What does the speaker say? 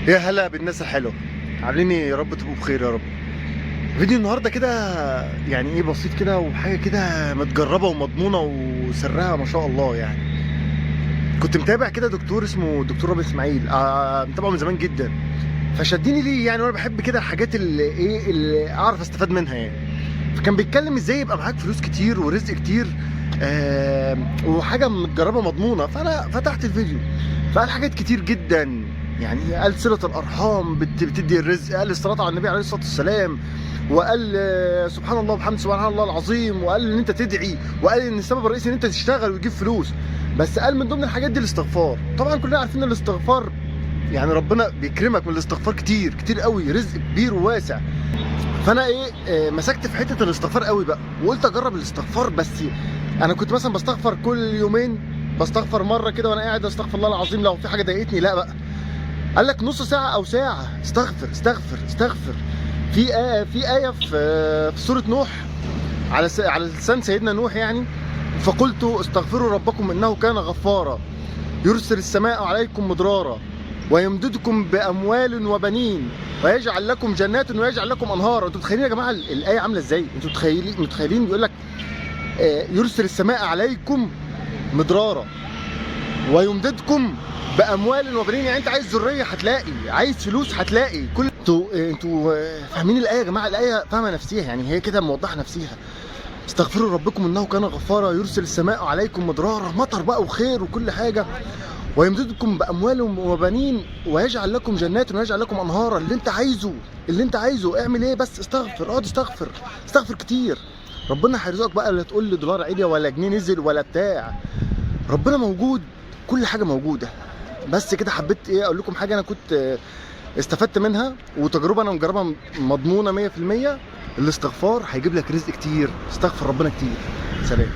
يا هلا بالناس الحلوة، عاملين ايه؟ يا رب تبقوا بخير يا رب. فيديو النهارده كده يعني ايه، بسيط كده وحاجه كده متجربه ومضمونه وسرها ما شاء الله. يعني كنت متابع كده دكتور اسمه دكتور رامي اسماعيل، متابعه من زمان جدا، فشدني ليه يعني، وانا بحب كده الحاجات اللي ايه اللي اعرف استفاد منها يعني. فكان بيتكلم ازاي يبقى معاك فلوس كتير ورزق كتير، وحاجه متجربه مضمونه. فانا فتحت الفيديو فقال حاجات كتير جدا، يعني قال صله الارحام بتدي الرزق، قال الصلاة على النبي عليه الصلاة والسلام، وقال سبحان الله وبحمده سبحان الله العظيم، وقال ان انت تدعي، وقال ان السبب الرئيسي ان انت تشتغل وتجيب فلوس. بس قال من ضمن الحاجات دي الاستغفار. طبعا كلنا عارفين ان الاستغفار يعني ربنا بيكرمك من الاستغفار كتير كتير قوي، رزق كبير وواسع. فانا ايه مسكت في حتة الاستغفار قوي بقى، وقلت اجرب الاستغفار. بس انا كنت مثلا بستغفر كل يومين، بستغفر مرة كده وانا قاعد استغفر الله العظيم لو في حاجة ضايقتني. لا بقى، قال لك نص ساعة او ساعة استغفر استغفر استغفر. في آية في سورة نوح على لسان سيدنا نوح يعني، فقلت استغفروا ربكم انه كان غفارا يرسل السماء عليكم مدرارا ويمددكم باموال وبنين ويجعل لكم جنات ويجعل لكم انهارا. انتوا متخيلين يا جماعة الايه عامله ازاي؟ انتوا متخيلين بيقول لك يرسل السماء عليكم مدرارا ويمددكم باموال وبنين. يعني انت عايز ذرية هتلاقي، عايز فلوس هتلاقي. كل انتوا فاهمين الايه يا جماعة؟ الايه فاهمه نفسيها يعني، هي كده موضحة نفسيها. استغفروا ربكم انه كان غفارا يرسل السماء عليكم مدرارا، مطر بقى وخير وكل حاجة، ويمددكم باموال وبنين ويجعل لكم جنات ويجعل لكم انهارا. اللي انت عايزه، اللي انت عايزه اعمل ايه؟ بس استغفر، اقعد استغفر، استغفر كتير، ربنا هيرزقك بقى. لا تقول لي دولار عالي ولا جنيه نزل ولا بتاع، ربنا موجود، كل حاجة موجودة. بس كده حبيت ايه اقول لكم حاجة انا كنت استفدت منها وتجربه انا مجربها مضمونه 100%. الاستغفار هيجيب لك رزق كتير، استغفر ربنا كتير. سلام.